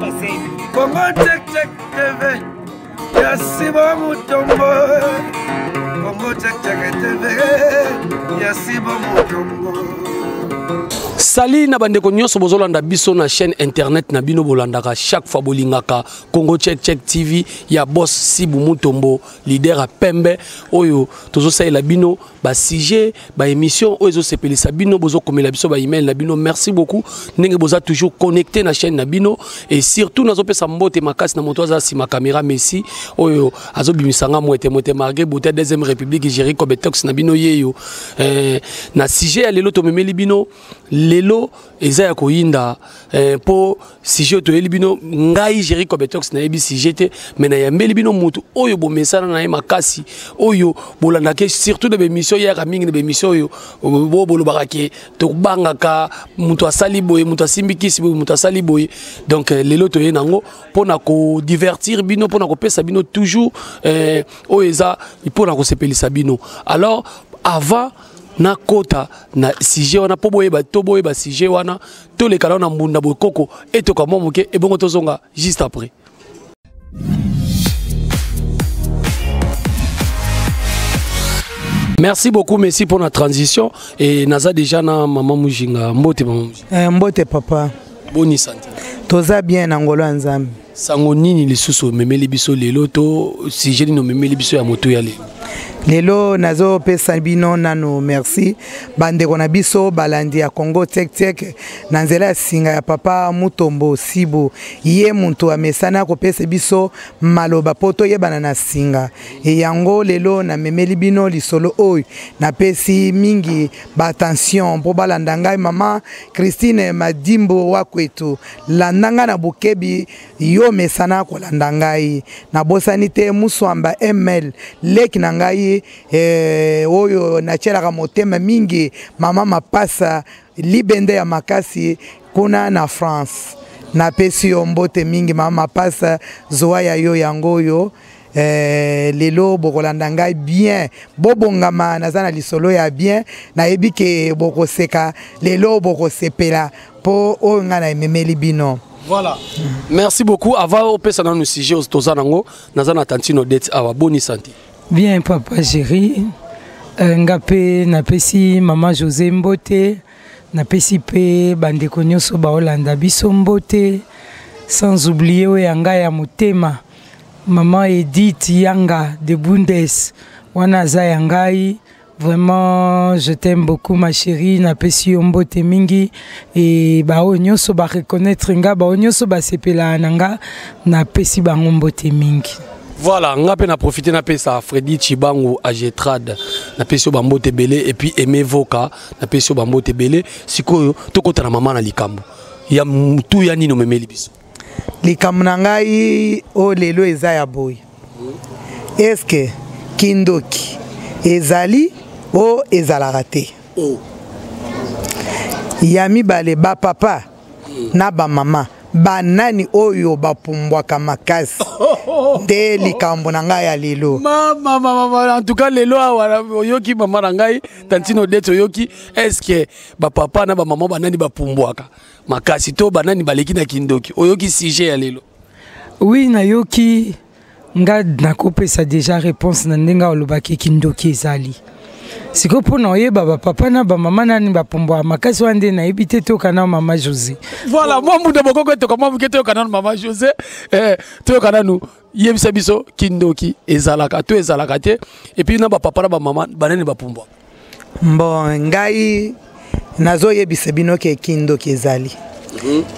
Congo Check Check TV ya Sibo Mutombo. Congo Check Check TV ya Sibo Mutombo. Sali na bandeko nyonso bozolanda biso na chaîne internet na bino bolandaka chaque fois bolingaka Congo Check Check TV ya boss Sibu Mutombo leader ya pembe oyo tozosalela bino ba sujet ba émission oyo ezosepelisa bino bozokomela biso ba email na bino. Merci beaucoup ndenge boza toujours connecté na chaîne na bino et surtout nazopesa mbote makasi na moto aza nsima caméra Messi oyo azobimisa nga mwete mwete malgré beauté deuxième république Jericho Betox na bino yeyo. Na sujet ya lelo tomemeli bino lelo eza ya koyinda mpo sujet oyo toyeli bino ngai Jericho Betox nayebi sujet te mais nayambeli bino motu oyo bomesana na ye makasi oyo bolandaka surtout na baémission eyaka mingi na baémission oyo bo bolobaka ke tobangaka moto asali boye moto asimbi kisi boye moto asali boye. Donc lelo toye nango mpona kodivertir bino mpona kopesa bino toujours oyo eza mpona kosepelisa bino. Alors avant nakota na sujet wana po boyeba to boyeba sujet wana toleka na mbunda bokoko etoka mwa moke ebongo tozonga juste après. Merci beaucoup merci pour la transition et naza déjà na maman Mujinga. Mbote maman Mujinga. Mbote papa. Boni santé. Toza bien na ngolo ya Nzambe. Sango nini lisusu memeli biso lelo to sujet nini memeli biso ya moto ya lelo? Lelo nazopesa bino nano merci bandeko na biso balandi ya Congo Tek Tek na nzela ya singa ya papa Mutombo Sibo ye muntu amesana kopesa biso maloba po toyebana na singa. E yango lelo namemeli bino lisolo oyo napesi mingi ba attention po balanda ngai mama Christine Madimbo wa kwetu landa ngai na bokebi yo mesana kolanda ngai nabosani te Muswamba ML leki na ngai oyo natielaka motema mingi mama Mapasa libende ya makasi kuna na France napesi yo mbote mingi mama Mapasa zoa ya yo yango oyo. Lelo bokolanda ngai bien bobongama naza na lisolo ya bien nayebi ke bokoseka lelo bokosepela po oyo ngai na ememeli bino. Voilà. Merci beaucoup. Avant opesa nanu sujet toza nango naza na tantine Odette awa boni santé. Bien papa Jerry. Ngape napesi mama José Mbote, napesi pe bandeko nyonso baolanda biso Mbote, sans oublier oyo ya ngai ya motema maman Edith Yanga de Bundes wana aza ya ngai. Vraiment, je t'aime beaucoup ma chérie, napesi yo mbote mingi et bao nyonso ba reconnaître nga, bao nyonso ba sepela na nga, napesi bango mbote mingi. Voilà, nga pe na profiter na pesa Freddy Chibangu à Getrade, na pesi yo ba mbote belé et puis Aimé Voka, na pesi yo ba mbote belé. Sikoyo tokota na mama na likambo. Ya mutu ya nino memeli biso. Likambo na ngai o lelo eza ya boye. Est-ce que kindoki ezali o ezalaka te? Oh. Ya mibale ba papa na ba mama banani oyo bapumbwaka makasi nde likambo na ngai ya lelo. Mama, mama, mama, en tout cas lelo awa oyoki mama na ngai tantine Odette oyoki est-ce que ba papa na ba mama banani bapumbwaka makasi to banani baleki na kindoki? Oyoki sujet ya lelo? Oui, nayoki nga nakopesa déjà réponse na ndenge olobaki kindoki ezali. Sikoyo mpona oyeba ba papa na ba mama nani bapumbwaka makasi wana nde nayebi te, toyoka nanu mama José. Voilà, mwa mbunda bokoko etoka mwa moke, toyoka nanu mama José. Toyoka nanu yebisa biso kindoki ezalaka to ezalaka te, et puis na ba papa na ba mama banani bapumbwaka. Bon, ngai nazoyebisa bino ke kindoki ezali.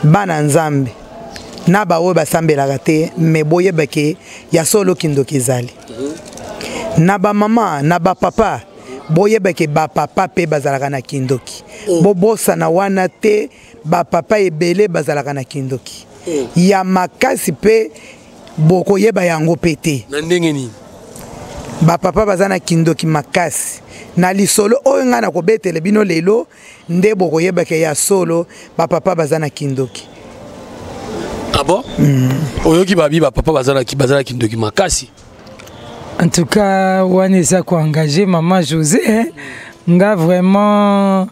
Bana Nzambe na ba oyo basambelaka te, mais boyeba ke ya solo kindoki ezali. Na ba mama na ba papa boyeba ke ba papa pe bazalaka na kindoki. Bobosana wana te, ba papa ebele bazalaka na kindoki. Ya makasi pe bokoyeba yango pe te. Na ndenge nini? Ba papa baza na kindoki makasi. Na lisolo oyo ngai nakobetela bino lelo nde bokoyeba ke ya solo ba papa baza na kindoki. Ah bon? Oyoki babi ba papa baza na baza na kindoki makasi. En tout cas, wana eza ko engager maman José, hein? Nga vraiment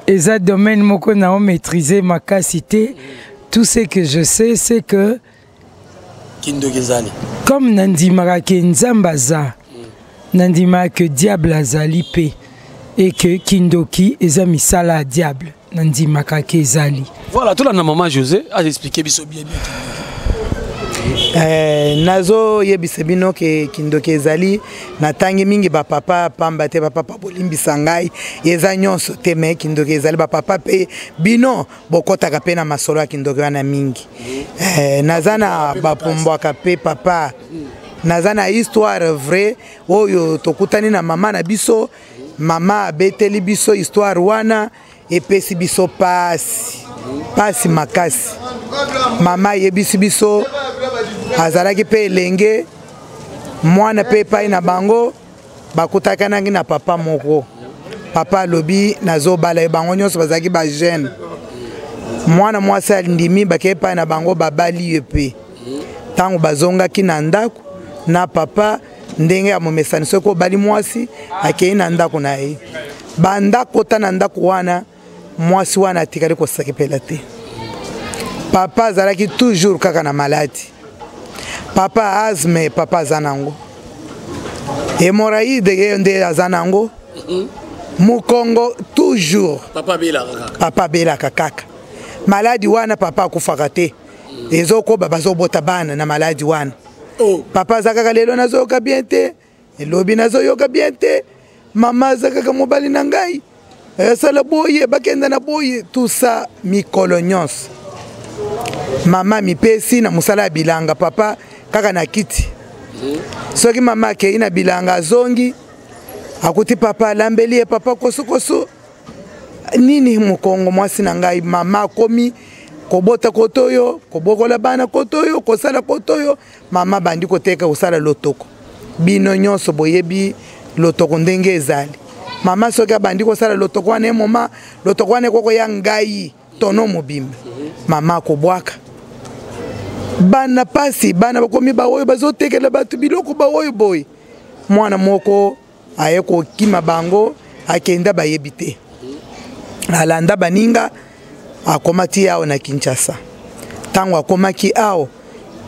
eza domaine moko na maîtriser makasi te. Tout ce que je sais, c'est que kindoki ezali. Comme nandimaka ke Nzambe aza, nandimaka ke diable azali pe et que kindoki eza misala ya diable, nandimaka ke ezali. Voilà, tolanda mama José a expliquer biso bien bien kindoki. Nazoyebisa bino ke kindoki ezali. Natangi mingi bapapa pamba te, bapapa bolimbisa ngai, eza nyonso te, me kindoki ezali. Bapapa mpe bino bokɔtaka mpe na masolo ya kindoki wana mingi. Naza na bapumbwaka mpe papa, naza na histoire vrai oyo tokutani na mama na biso. Mama abeteli biso histoire wana, epesi biso pasi, pasi makasi. Mama ayebisi biso azalaki mpe elenge mwana mpe epai na bango bakutakanaki na papa moko. Papa alobi nazobala ye, bango nyonso bazalaki ba jeune. Mwana mwasi andimi, bakei epai na bango, babali ye mpe. Ntango bazongaki na ndako na papa, ndenge ya momesani, soki obali mwasi akei na ndako na ye, banda kota na ndako wana, mwasi wana atikali kosakepela te. Papa azalaki toujours kaka na maladi. Papa asthme, papa aza nango hémorroïde, ye nde aza nango mokongo toujours. Papa abelaka kaka. Papa abelaka kaka maladi wana, papa akufaka te. Ezokoba, bazobota bana na maladi wana. Oh. Papa aza kaka, lelo nazoyoka bien te, elobi nazoyoka bien te, mama aza kaka mobali na ngai asala boye, bakenda na boye, tout ça mikolo nyonso. Mama mipesi na mosala ya bilanga, papa kaka na kiti. Soki mama akei na bilanga, azongi, akuti papa alambeli ye, papa kosukosu nini, mokongo mwasi na ngai. Mama akomi kobota koto oyo, kobokola bana koto oyo, kosala koto oyo. Mama bandi koteka, kosala lotoko. Bino nyonso boyebi lotoko ndenge ezali. Mama soki abandi kosala lotoko wana, emoma lotoko wana ekokoya ngai tono mobimba. Mama akobwaka bana pasi, bana bakomi baoyo bazotekela bato biloko, baoyo boye. Mwana moko aye kokima bango, akenda bayebi te, alanda baninga, akomati awa na Kinshasa. Ntango akomaki awa,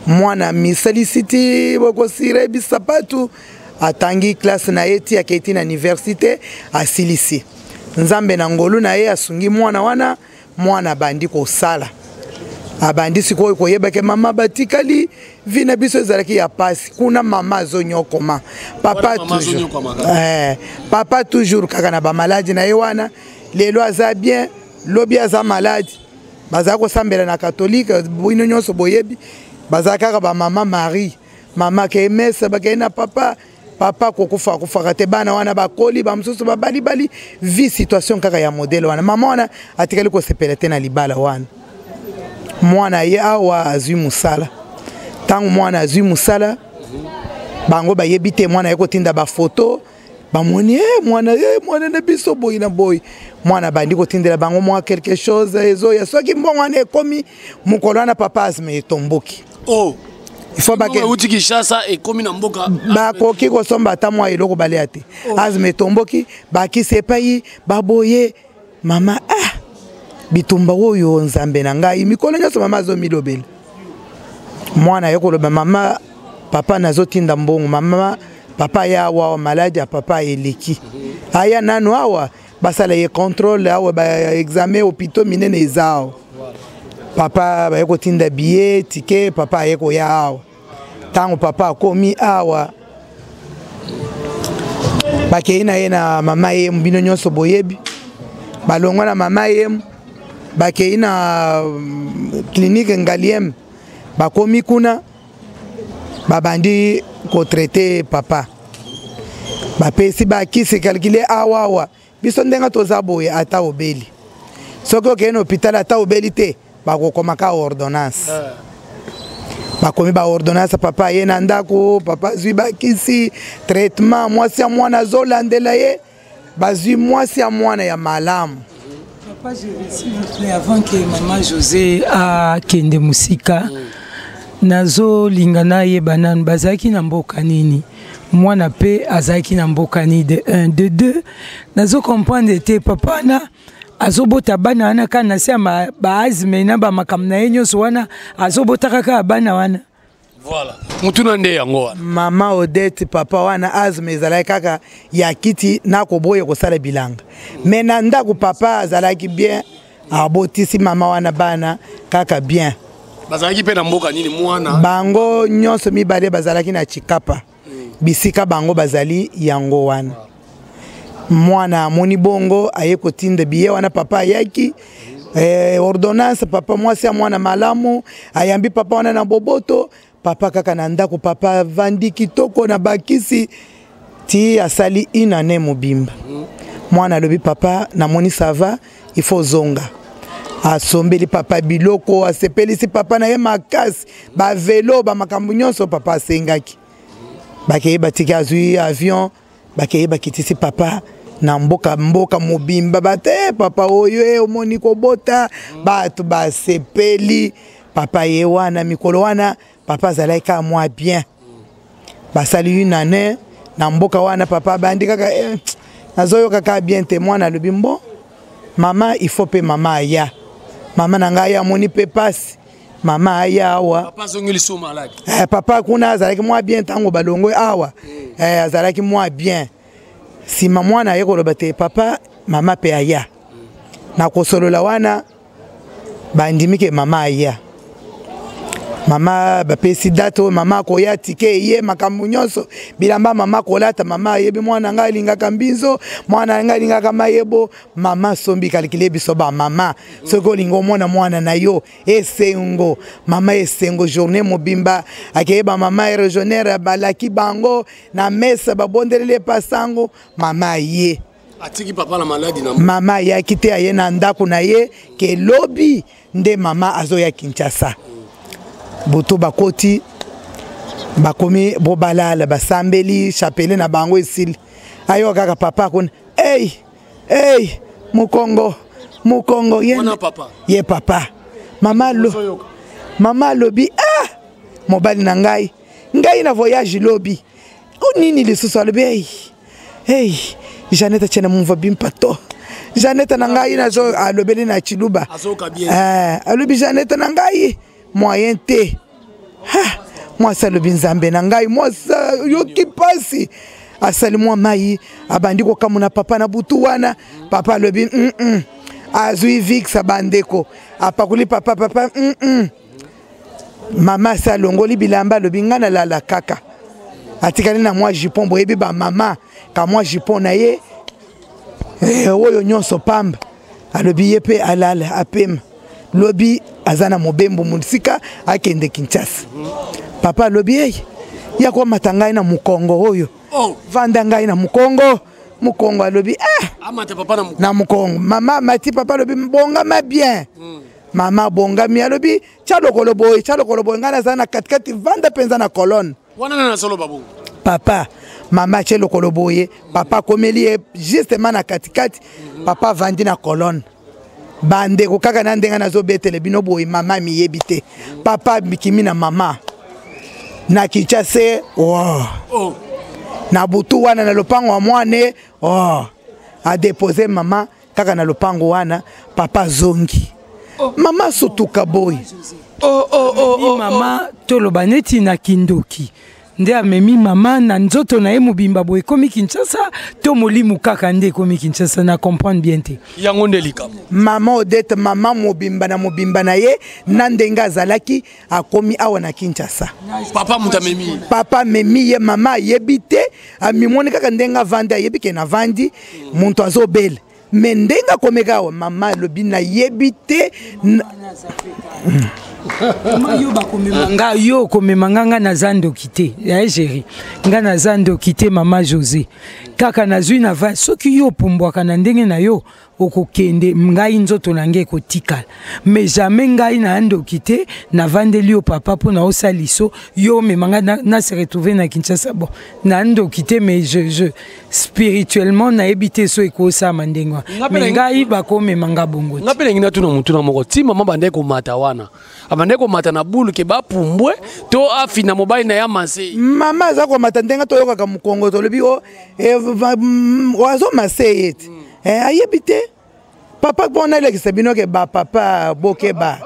mwana misalisi ti bokosire bisapatu, atangi classe na ye ti akei ti na université, asilisi. Nzambe na ngolu na ye asungi mwana wana. Mwana abandi kosala, abandi sikoyo koyebake mama batikali. Vi na biso ezalaki ya pasi kuna, mama azonyokoma, papa toujours, papa toujours kaka na bamaladi na ye wana. Lelo aza bien, lobi aza maladi. Bazala kosambela na katolike, bino nyonso boyebi, bazala kaka bamama Marie. Mama akei mesa, bakei na papa. Papa kokufa akufaka te. Bana wana bakoli, bamosusu babalibali, vi situation kaka ya modele wana. Mama wana atikali kosepela te na libala wana. Mwana ye awa azwi mosala. Ntango mwana azwi mosala, bango bayebi te. Mwana ye kotinda bafoto, bamoni e mwana, e mwana na biso boyi na boyi. Mwana bandi kotindela bango mwa quelque chose ezoya. Soki mbongo wana ekomi, mokolo wana papa asme etomboki. Oh. Il faut bake euti Kinshasa ekomi na mboka, bakoki kosomba ata mwa eloko balia te. Oh. Asme etomboki, bakisi epai baboye. Mama, ah, bitumba oyo, Nzambe na ngai. Mikolo nyonso mama azomilobela. Mwana ye koloba, mama, papa nazotinda mbongo, mama, papa ya awa, maladi ya papa eleki, aya nanu awa basala ye contrôle awa, ba examen, hôpitaux minene eza awa. Papa baye kotinda billet, ticket, papa aye koya awa. Ntango papa akomi awa, bakei na ye na mama yemu, bino nyonso boyebi. Balongwa na mama yemu, bakei na clinique Ngaliem. Bakomi kuna, babandi kotraite papa, bapesi bakisi calcule awa awa. Biso ndenge toza boye, ata obeli, soki okei na hôpital, ata obeli te, bakokomaka ordonnance. Bakomi ba ordonnance, papa ye na ndako, papa azwi bakisi, traitement. Mwasi ya mwana azolandela ye, bazwi mwasi ya mwana ya malamu. Papa Jerry, s'il vous plaît, avant que Maman José akende mosika, nazolinga nayeba nanu bazalaki na mboka nini, mwana mpe azalaki na mboka nini, de 1, de 2 nazo comprendre te papa na Azobota bana wana kaka na se ya baazme na bamakambo na ye nyonso wana, azobotaka kaka bana wana. Voilà, mutuna nde yango wana. Mama Odette, papa wana asthme ezalaki kaka ya kiti na koboya kosala bilanga, me na ndako papa azalaki bien, abotisi mama wana bana kaka bien. Bazalaki mpe na mboka nini mwana? Bango nyonso mibale bazalaki na Chikapa, bisika bango bazali yango wana. Mwana amoni bongo, aye kotinda biye wana, papa ayaki ordonnance. Papa mwasi ya mwana malamu ayambi papa wana na boboto. Papa kaka na ndako, papa avandi kitoko na bakisi ti asali une année mobimba. Mwana alobi: "Papa, namoni ça va, il faut zonga." Asombeli papa biloko, asepelisi papa na ye makasi, bavelo, bamakambo nyonso papa asengaki. Bakei, batiki, azwi avion, bakei, bakitisi papa na mboka. Mboka mobimba bate: "Papa oyo e omoni kobota." Bato basepeli. Papa ye wana, mikolo wana papa azalaki kaka mwa bien. Basali une année na mboka wana. Papa abandi kaka nazoyoka kaka bien te. Mwana alobi: "Mbo mama, il faut mpe mama aya, mama na ngai amoni mpe pasi, mama aya awa." Papa azongi lisusu maladi? Papa kuna azalaki mwa bien. Ntango balongwe awa, azalaki mwa bien. Nsima mwana aye koloba te: "Papa, mama mpe aya." Na kosolola wana, bandimi ke mama aya. Mama, bapesi date oyo mama akoya, tike eye, makambo nyonso, bilamba mama kolata. Mama ayebi mwana ngai alingaka mbinzo, mwana ngai alingaka mayebo. Mama asombi, calculer biso bamama, soki olingi omona mwana na yo esengo, mama esengo journée mobimba. Akeyeba mama régionnaire, balaki bango na mesa, babondeleli epasango. Mama aye. Atiki papa na maladi na Mama ayaki te, aye na ndako na ye ke lobi nde mama azoya Kinshasa. Butu bakoti, bakomi bo balala, basambeli chapelet na bango, esili. Ayoka kaka papa kuna: "Ei, ei, mokongo, mokongo." Ye, Wana papa? Ye papa. Mama lo, mama alobi: "Ah, mobali na ngai, ngai na voyage lobi, o nini lisusu?" Alobi: "Ei, ei, Janete, tiene mumva bimpa to Janete na ngai." Nazo alobeli na Chiluba. Azoka bien. Alobi: "Janete na ngai, moyen te." Ha, mwasi alobi: "Nzambe na ngai." Mwasi yoki mpasi, asali mwa mai, abandi kokamuna papa na butu wana. Papa alobi: Azwi Vicks, bandeko, apakuli papa. Papa, Mama asi alongoli bilamba, alobi: "Ngai nalala kaka." Atikali na mwa jupon. Boyebi bamama ka mwa jupon na ye, oyo nyonso pamba. Alobi ye mpe alala, apema. Lobi aza na mobembo mosika, akende Kinshasa. Papa alobi: "Ei, ya komata ngai na mokongo oyo." Oh. "Vanda ngai na mokongo." Mokongo alobi: "Ah." Amata papa na Na mokongo. Mama amati, papa alobi: "Bongama bien." Mama abongami, alobi: "Tia lokolo boye, tia lokolo boye, ngai naza na katikati, vanda mpenza na colonne." Wana na nazoloba bongo? Papa, mama atie lokolo boye, papa akomeli ye justement na katikati, papa avandi na colonne. Bandeko, kaka na ndenge nazobetele bino boye, mama miyebi te. Papa abikimi na mama na Kinshasa, oh. Oh. Na butu wana, na lopango ya mwane, oh. Adepose mama kaka na lopango wana, papa azongi. Mama asutuka boye. Oh. Mama, toloba neti na kindoki nde amemi mama na nzoto na ye mobimba boye ekomi Kinshasa, to molimo kaka nde ekomi Kinshasa? Na comprendre bien te. Yango nde likambo. Mama Odete, mama mobimba na mobimba na ye na ndenge azalaki, akomi awa na Kinshasa. Papa moto amemi ye? Papa amemi ye. Mama ayebi te, amimoni kaka ndenge avandi, ayebi ke navandi, moto azobela. Me ndenge akomeka awa, mama alobi: "Nayebi te." Mama, yo bakomema nga, yo okomema nga, nga naza ndoki te ya géri, nga naza ndoki te. Mama José, kaka nazwi na va, soki yo opumbwaka na ndenge na yo, okokende, ngai nzoto na ngai ekotikala, mais jamais ngai na ndoki te. Navandeli yo papa mpo na osaliso yo omema ngai na se retrouver na Kinshasa. Bon, na ndoki te, mais je spirituellement nayebi te so ekosama ndenge wana, mais ngai bakomema nga bongo te. Nga mpe nangi natuna motuna moko. Ti mama bandeki komata wana, abandeki komata na bulu ke bapumbwe to afina mobali na ya mase? Mama aza komata ndenge toyokaka mokongo, tolobi o azomase ye te. Ayebi te. Papa, mpo nalekisa bino ke bapapa bokeba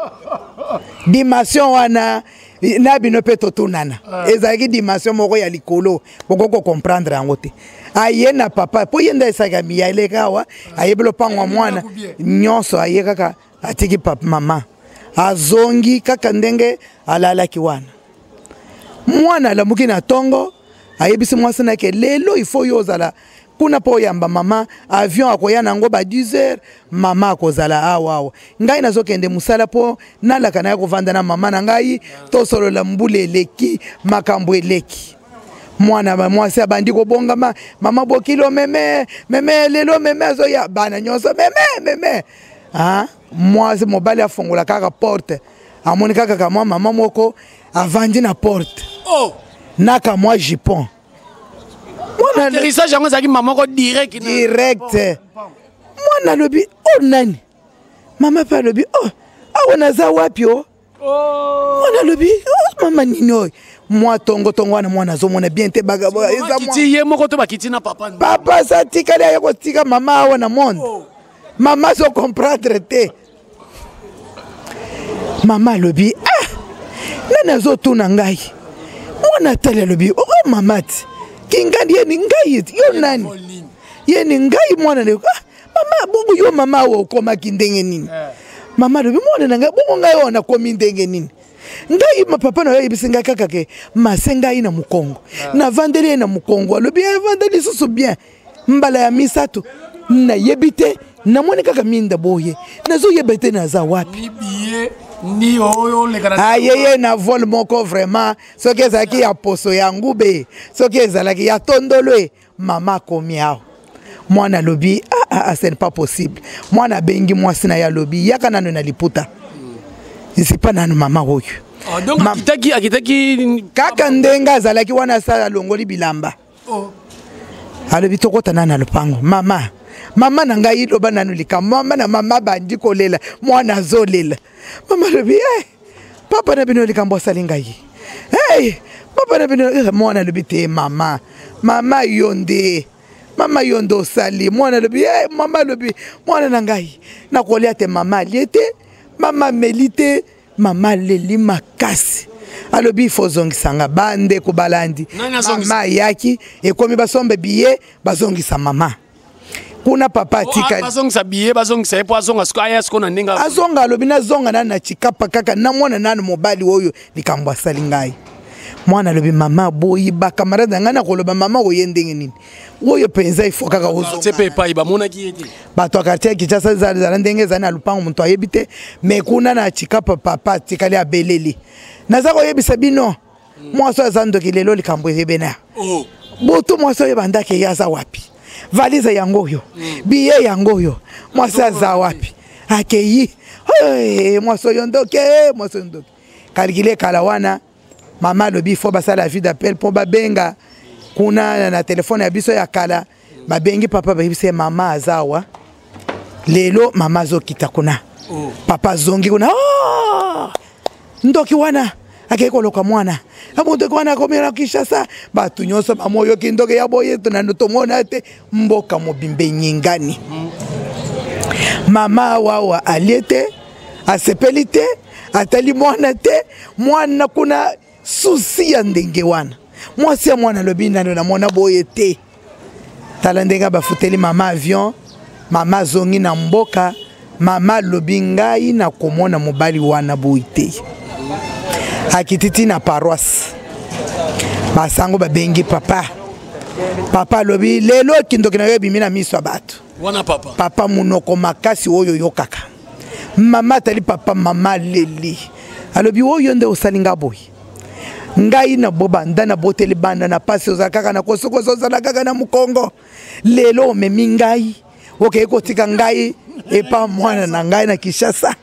dimension wana na bino mpe totunana. Ah. Ezalaki dimension moko ya likolo, bokoki kocomprendre yango te. Aye na papa mpo ye nde esaka miya eleka awa, ayebi lopango ya mwana nyonso. Aye kaka, atiki papa, mama azongi kaka ndenge alalaki wana. Mwana alamuki na ntongo, ayebisi mwasi na ke lelo ifo yo ozala kuna mpo oyamba mama, avion akoya nango ba 10 heures, mama akozala awa awa. Ngai nazokende mosala mpo nalaka na ya kovanda na mama na ngai, tosolola, mbula eleki, makambo eleki. Mwana mwasi abandi kobongama, mama bokilo, meme meme, lelo meme azoya, bana nyonso meme meme. Ah, mwasi mobali afongola kaka porte, amoni kaka kamwa mama moko avandi na porte. Oh. Na kamwa jupon. Atterrissage yango ezalaki mama moko direct. Direct. Mwana alobi: "O oh, nani?" Mama mpe alobi: "Oh, awa naza wapi?" O oh. Mwana alobi: "Oh, mama nini oyo?" Mwa tongotongo wana mwana azomona bien te. Bakiti ye moko to bakiti na papa? Papa aza atikali, aye kotika mama awa na monde. Oh. Mama azocomprendre te. Mama alobi: "Ah, nani azotuna ngai?" Mwana atali, alobi: "O oh, mama ti kingandi ye ni ngai, yo nani?" Ye ni ngai mwana. Ne ah, mama, bongo yo mama awa okomaki ndenge nini? Eh. Mama alobi: "Mwana na ngai, bongo ngai oyo nakomi ndenge nini? Ngai papa na yo ayebisi ngai kaka ke mase ngai na mokongo." Ah. Navandeli ye na mokongo, alobi avandeli lisusu bien mbala ya misato. Nayebi te, namoni kaka minda boye, nazoyeba te naza wapi. Ayeye na vol moko vraiment, soki ezalaki ya poso ya ngube, soki ezalaki ya tondolo. E mama akomi awa, mwana alobi: "Ah, ah, ah, ce n'est pas possible." Mwana abengi mwasi na ye, alobi: "Yaka nano na liputa, zipa nano mama oyo." Ah, donc akitaki, akitaki kaka ndenge azalaki wana, asala alongoli bilamba. Oh. Alobi: "Tokota nanu na lopango, mama, mama na ngai, loba nanu likambo." Mama na mama bandi kolela, mwana azolela. Mama alobi: "Hey, papa na bino likambo asali ngai, hey, papa na bino." Eh, mwana alobi: "Te mama, mama yo nde, mama yo nde osali." Mwana alobi: "Hey, mama." Alobi: "Mwana na ngai, nakolia te." Mama alie te, mama ameli te, mama aleli makasi. Alobi: "Ifo ozongisanga." Bandeko balandi, mama ayaki, ekomi basombe biye, bazongisa mama kuna, papa atikali. Bazongisa biye, bazongisa ye mpo azonga siko, aya siko na ndenge azonga. Alobi: "Nazonga nanu na Tshikapa kaka na mwana nanu mobali oyo likambo asali ngai." Mwana alobi: "Mama, boyi bacamarade na ngai nakoloba mama oye ndenge nini oyo mpenza, ifo kaka ozonga." Mpe epai bamonaki ye te. Bato ya quartier ya Kinshasa, ezala ndenge ezali na lupango, moto ayebi te. Me kuna na Tshikapa, papa atikali, abeleli: "Naza koyebisa bino, mwasi oyo aza ndoki, lelo likambo eyebena." Oh. Butu mwasi oyo ebandaki, ye aza wapi? Valise yango oyo, biye yango oyo, mwasi aza wapi? Akei mwasi oyo ndoki, mwasi oyo ndoki. Calcule kala wana, mama alobi fo basala avis d'appel mpo babenga kuna na telefone ya biso ya kala. Babengi papa, bayebisi ye mama aza awa lelo, mama azokita kuna. Oh. Papa azongi kuna: "Oh! Ndoki wana akei koloka mwana, ndoki wana akomi na Kinshasa." Bato nyonso bamoyoki ndoki ya boye nano tomona te, mboka mobimba enyingani. Mama awawa alie te, asepeli te, atali mwana te. Mwana kuna susi ya ndenge wana. Mwasi ya mwana alobi: "Nano namona boye te." Tala ndenge bafuteli mama avion, mama azongi na mboka. Mama alobi: "Ngai nakomona mobali wana boye te." Akiti ti na paroisse, basango babengi papa. Papa alobi: "Lelo kindoki na yo ebimi na miso ya bato." Wana papa. Papa monoko makasi oyo oyokaka. Mama atali papa, mama aleli, alobi: "Oyo nde osali nga boye, ngai na bobanda naboteli banda na pasi, ozala kaka na kosokoso, ozala kaka na mokongo, lelo omemi ngai, okei kotika ngai epa mwana na ngai na Kinshasa."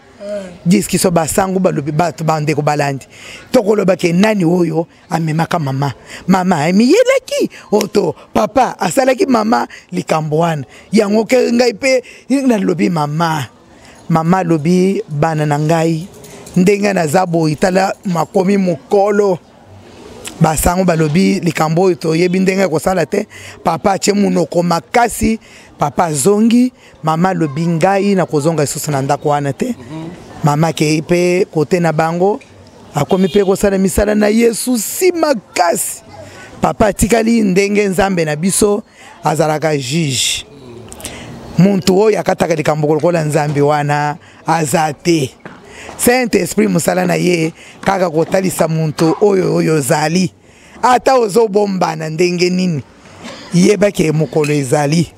Discussion, basango balobi, bato bandeko balandi, tokoloba ke nani oyo amemaka mama? Mama amiyelaki oto papa asalaki mama likambo wana yango? Ke ngai mpe nalobi mama, mama alobi: "Bana na ngai, ndenge naza boye, tala makomi mokolo." Basango balobi: "Likambo oyo toyebi ndenge kosala te." Papa atie monoko makasi. Papa azongi, mama alobi ngai nakozonga lisusu na ndako wana te. Mama akei mpe kote na bango, akomi mpe kosala misala na ye susi makasi. Papa atikali ndenge Nzambe na biso azalaka juge, muntu oyo akataka likambo lokola Nzambe wana aza te. Saint Esprit mosala na ye kaka kotalisa muntu oyo oyo ozali, ata ozobombana ndenge nini, yebake mokolo ezali.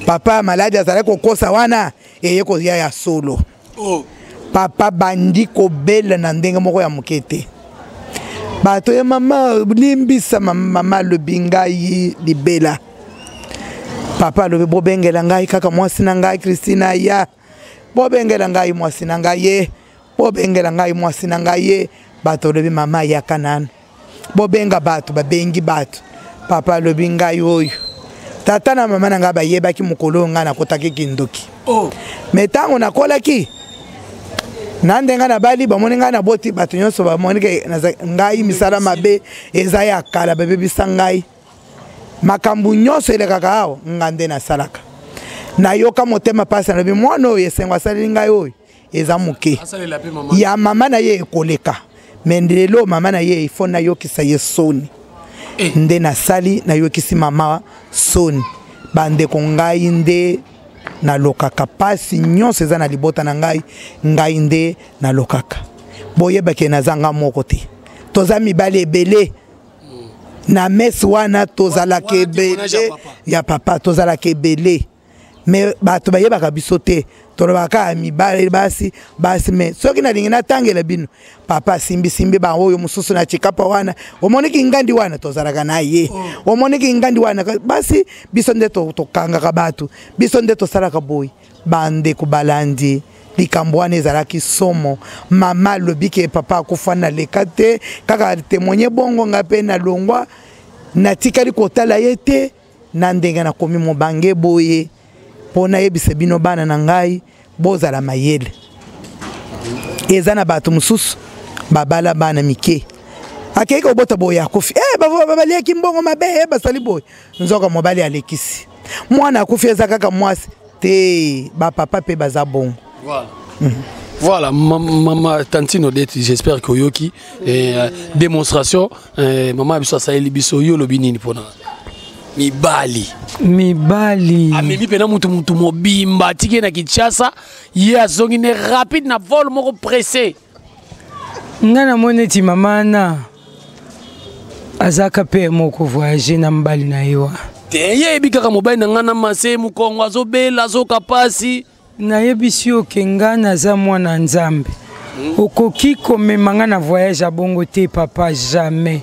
Papa maladi azalaki kokosa wana eye koya ya solo. Oh. Papa bandi kobela na ndenge moko ya moke te. Bato ya mama limbisa mama alobi ngai libela. Papa alobi bobengela ngai kaka mwasi na ngai Christina ya, bobengela ngai mwasi na ngai ye, bobengela ngai mwasi na ngai ye. Bato alobi mama yaka nanu, bobenga bato, babengi bato. Papa alobi ngai oyo tata na mama na ngai bayebaki mokolo oyo ngai nakotaki kindoki. Oh. Me ntango nakolaki na ndenge nabali, bamoni ngai naboti, bato nyonso bamoni ke ngai misala mabe eza ya kala, babebisa ngai makambo nyonso elekaka awa, ngai nde nasalaka. Nayoka motema mpasi, nalobi mwana oyo esengo asaleli ngai oyo eza moke ya mama na ye ekoleka, me lelo mama na ye ifo nayokisa ye soni. Eh. Nde nasali, nayokisi mama soni. Bandeko, ngai nde nalokaka pasi nyonso eza na libota na ngai, ngai nde nalokaka. Boyebake naza nga moko te, toza mibali ebele na messe wana, tozalaka ebele ya papa, tozalaka ebele, me bato bayebaka biso te, tolobaka kaka mibali, basi basi. Me soki nalingi natangela bino, papa asimbisimbi baoyo mosusu na chikapa wana, omoniki ngandi wana tozalaka na ye, oh. Omoniki ngandi wana basi, biso nde tokangaka bato, biso nde tosalaka boye. Bandeko balandi likambo wana ezalaki somo. Mama alobi ke papa akufa naleka te, kaka témoigne bongo, ngai mpe nalongwa, natikali kotala ye te na ndenge nakomi mobange boye. Mpo nayebisa bino bana na ngai, bozala mayele. Eza na bato mosusu babala bana mike, akei kobota boye akufi, eh, baliaki mbongo mabe, eh, basali boye, nzoka mobali alekisi, mwana akufi, eza kaka mwasi te, bapapa mpe baza bongo. Voilà. Voilà, maman Tantine Odette, j'espère que oyoki eh, démonstration eh, maman biso asaleli biso, yo lobi nini pona mibali? Mibali amemi mpena mutu mutu mobimba, atiki ye na Kinshasa, ye azongi ne rapide na vol moko pressé. Ngai namoni neti mama wana azalaka mpe moko voyage na mobali na ye wa te, ye ayebi kaka mobali na ngai na mase mokongo azobela, azoka pasi. Nayebisi yo ke ngai naza mwana Nzambe, okoki komema ngai na voyage ya bongo te papa, jamais.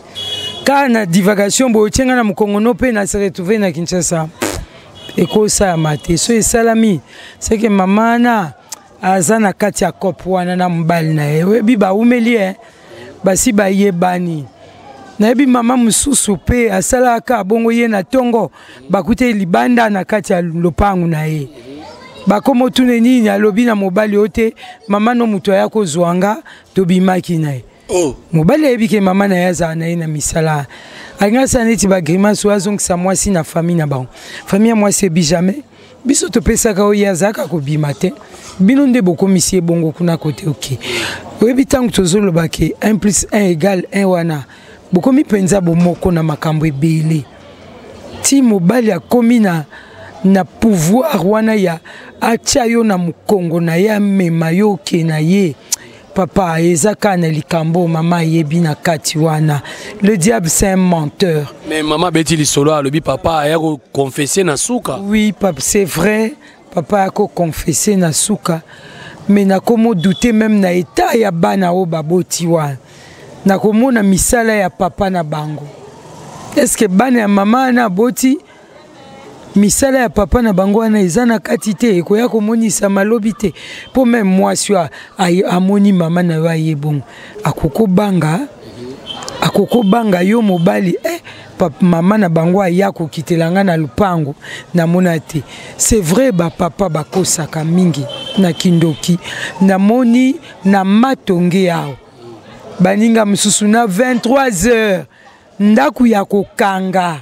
Kaka na divagation boye otie ngai na mokongo no mpe na se retrouve na Kinshasa, ekosalama te. So esalami seke mama wana aza na kati ya cope wana na mobali na ye, oyebi baumeli e basi bayebani. Nayebi mama mosusu mpe asalaka bongo, ye na ntongo bakute libanda na kati ya lopangu na ye, bakoma otuna nini, alobi na mobali oyo te, mama no moto aya kozwa nga, tobimaki na ye. Oh. Mobali ayebi ke mama na ye azala na ye na misala, alingi asala neti bagrimace oyo azongisa mwasi na famille na bango. Famille ya mwasi ebi jamais biso topesaka oyo ye azalaka kobima te, bino nde bokomisi ye bongo kuna kote. Oke, oyebi ntango tozoloba ke 1 plus 1 égale 1 wana, bokomi mpenza bomoko na makambo ebele ti mobali akomi na pouvoir wana ya atia yo na mokongo na ye, amema yo oke na ye. Papa, eza kaka na likambo mama ayebi na kati wana. Le diable, c'est un menteur. Mais mama abeti lisolo, alobi papa aya koconfesse na suka. Oui papa, c'est vrai, papa aya koconfesse na suka, mais nakomo douter même na état ya bana oyo baboti wana, nakomona misala ya papa na bango. Est ce que bana ya mama wana aboti, misala ya papa na bango wana eza na kati te, ekoya komonisa malobi te? Mpo meme mwasi oyo amoni mama na yo aye bongo, akokobanga yo mobali, eh, papa, mama na bango aya kokitela nga na lupango, namona te. C'est vrai, bapapa bakosaka mingi na kindoki. Namoni na matonge awa baninga mosusu na 23 heures ndako ya kokanga.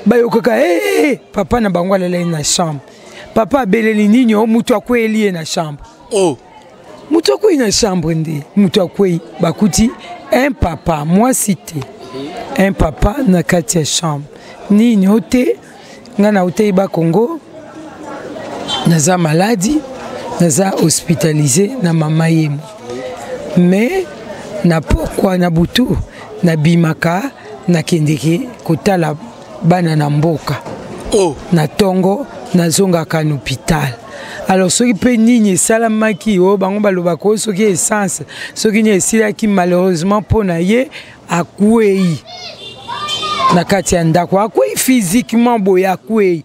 Bayokaka hey, eh, eh, papa na bango alalaki na chambre. Papa abeleli nini o moto akweyeli ye na chambre. Oh. Moto akwei na chambre nde moto akwei bakuti un papa mwasi te un papa na kati ya chambre nini o te ngai nautei bakongo naza maladi naza hospitalise na mama yemo mais na pokwa na butu nabimaka nakendeke kotala bana na mboka oh. Na ntongo nazongaka na hôpital. Alors soki mpe nini esalamaki oyo bango balobaka oyo soki essence soki nini esilaki malheureusement mpo na ye akwei na kati ya ndako, akwei physiquement boye akwei.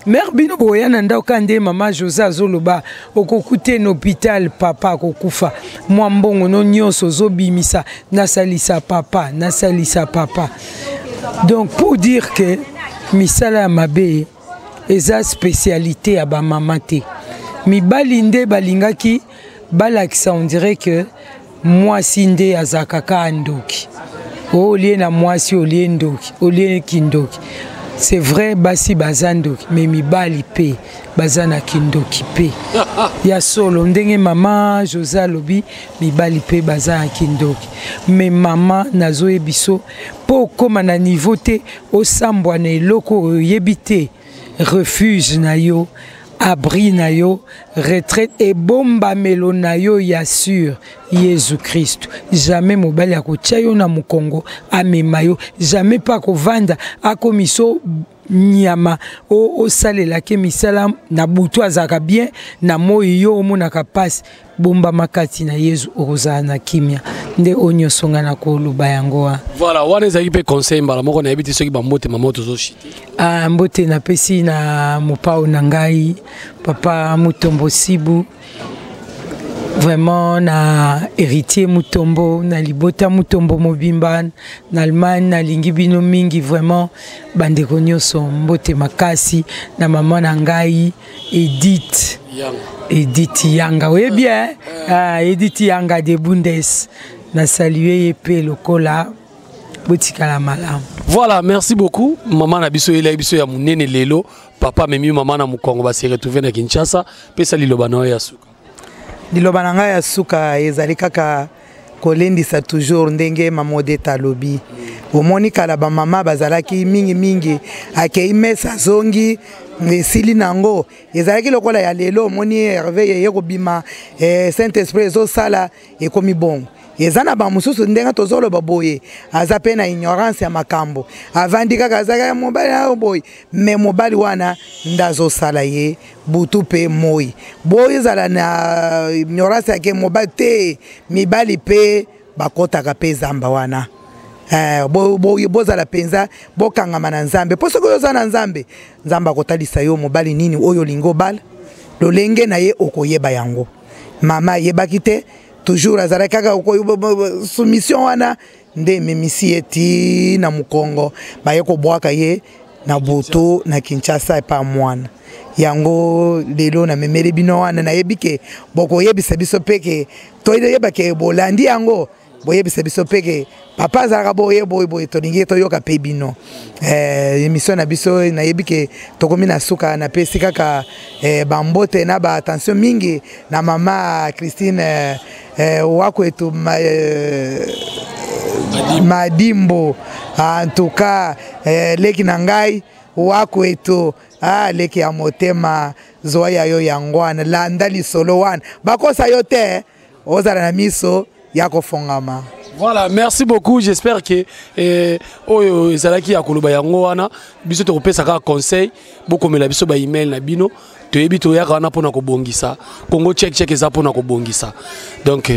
Mare bino boya na ndako ka nde mama José azoloba okokuta na hôpital papa akokufa, mwa mbongo no nyonso ozobimisa nasalisa papa, nasalisa papa. Donc pour dire que misala ya mabe eza spécialité ya bamama te, mibali nde balingaki balakisa on dirait que mwasi nde azalaka kaka ndoki. Olie na mwasi olie ndoki, olie kindoki. C'est vrai basi baza ndoki, mais mibali mpe baza na kindoki mpe ya solo. Ndenge mama José alobi, mibali mpe baza na kindoki. Mais mama nazoyebi so mpo okóma na niveau te osambwa na eloko oyo oyebi te, refuge na yo, abri na yo, retraite ebombamelo na yo ya sur Yesu Kristo. Jamais mobali akotia yo na mokongo amema yo, jamais mpe akovanda akomiso nyama osalelaki misala na butu azalaka bien na moi yo omonaka mpasi. Bombama kati na Yesu, okozala na kimia. Nde oyo nyonso ngai nakoloba yango wana. Voilà, wana ezalaki mpe conseil mbala moko. Nayebi te soki bambote mama tozoshite. Ah, mbote napesi na mopao na ngai papa Mutombo Sibu, vraiment na héritier Mutombo, na libota Mutombo mobimba na Allemagne, nalingi bino mingi vraiment bandeko nyonso. Mbote makasi na mama na ngai Edith Yanga. Edith Yanga oyebi eh? Ah, Edith Yanga de Bundes, na salue ye mpe lokola. Botikala malamu. Voilà, merci beaucoup mama na biso elai biso ya monene lelo. Papa amemi mama na mokongo, base retrouve na Kinshasa. Pesa liloba na yo ya suka. Liloba na ngai ya suka ezali kaka kolendisa toujours ndenge mama Odeta alobi. Omoni kala bamama bazalaki mingimingi, akei mesa azongi esili nango, ezalaki lokola ya lelo. Omoni Herve ye kobima Saint Esprit ezosala ekomi bongo. Eza na bamosusu ndenge tozoloba boye aza mpe na ignorance ya makambo, avandi kaka azalaka mobali na boye, me mobali wana nde azosala ye butu mpe moi. Boye ezala na ignorance yake mobali te, mibali mpe bakotaka mpe zamba wana. Bozala mpenza bokangama na Nzambe, mpo soki oza na Nzambe, Nzambe akotalisa yo mobali nini oyo olingi obala, lolenge na ye okoyeba yango. Mama ayebaki te, toujours azalaki kaka soumission wana nde ememisi ye ti na mokongo, baye kobwaka ye na butu na Kinshasa epa mwana yango. Lelo namemeli bino wana, nayebi ke bokoyebisa biso mpe ke toyeba ke bolandi yango, boyebisa biso mpe ke papa azalaka boye boye boye, tolingi toyoka mpe bino. Émission na biso nayebi ke tokomi na suka. Napesi kaka bambote na baattention mingi na mama Christine Wakwetu Madimbo. En tout cas leki na ngai Wakwetu, leki ya motema, zwa ya yo yango wana, landa lisolo wana, bakosa yo te, ozala na miso ya kofongama. Voilà, merci beaucoup. J'espère que oyo ezalaki ya koloba yango wana. Biso tokopesa kaka conseil, bokomela biso ba email na bino. Toyebi toyaka wana mpona kobongisa. Congo Check Check eza mpona kobongisa. Donc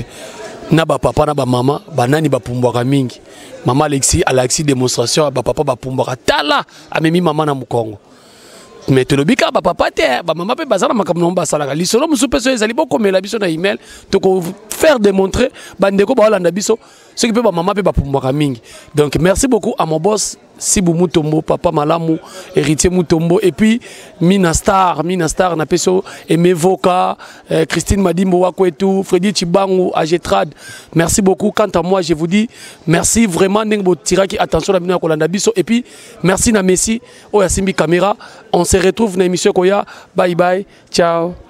na ba papa na ba mama, banani bapumbwaka mingi. Mama Alexis alakisi démonstration ba papa bapumbwaka. Tala amemi mama na mokongo. Mais tolobi kaka bapapa te, bamama mpe baza na makambo na bango basalaka. Lisolo mosusu mpe so ezali, bokomela biso na email, toko faire démontrer bandeko baolanda biso soki mpe bamama mpe bapumbwaka mingi. Donc merci beaucoup à mon boss Sibu Mutombo, papa malamu, Héritier Mutombo, et puis Mina Star, Mina Star napesi yo Aimé Voka, Christine Madimbo Wakwetu, Freddy Chibangu, Agetrad. Merci beaucoup. Quant à moi, je vous dis merci vraiment ndenge botiraki attention na bino ya kolanda biso, et puis merci na Messi oyo asimbi caméra. On se retrouve na émission koya. Bye bye, ciao.